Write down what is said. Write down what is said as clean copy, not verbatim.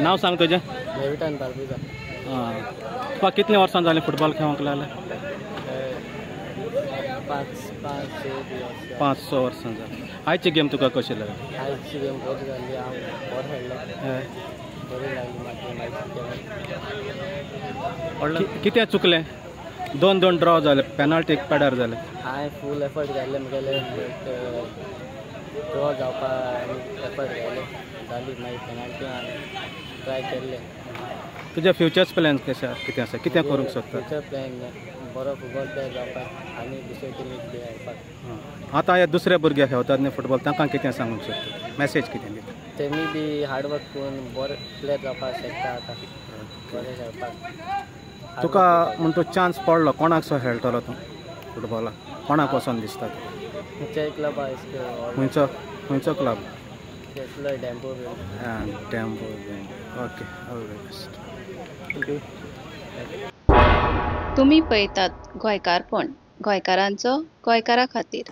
नांव सांग तुजें. डेविटन बार्बोजा. तुका कितलीं वर्सां जालीं फुटबॉल खेळोंक लागले? 5-6 वर्सां जालीं. आयची गेम तुका कशी लागली? आयची गेम बरी जाली, हांव बरो खेळ्ळो, बरी लागली म्हाका गेम. कितें चुकलें? 2-2 ड्रॉ जाले, पेनल्टी पेडार जाले. हांवें फूल एफर्ट घातले म्हगेले, बट ड्रॉ जावपाक एफर्ट घातले, जाली मागीर पेनल्टी हांवें ट्राय केल्ले. तुजे फ्युचर्स प्लॅन कशें कितें आसा, कितें करूंक सोदता? फ्युचर प्लॅन बरो फुटबॉल प्लेयर जावपाक आनी दुसरे टिमीक बी खेळपाक. आतां हे दुसरे भुरगे खेळतात न्ही फुटबॉल, तांकां कितें सांगूंक सोदता, मॅसेज कितें दिता? तेमी बी हार्डवर्क करून बरे प्लेयर जावपाक शकता, आतां बरें खेळपाक. तुका म्हण तूं चान्स पडलो, कोणाक सो खेळटलो तूं फुटबॉलाक, कोणाक वचोन दिसता? खंयच्याय क्लबा. खंयचो खंयचो club? Dempo. Dempo. Okay, all the best. Thank you. तुमी पळयतात गोंयकारपण, गोंयकारांचो गोंयकारा खातीर.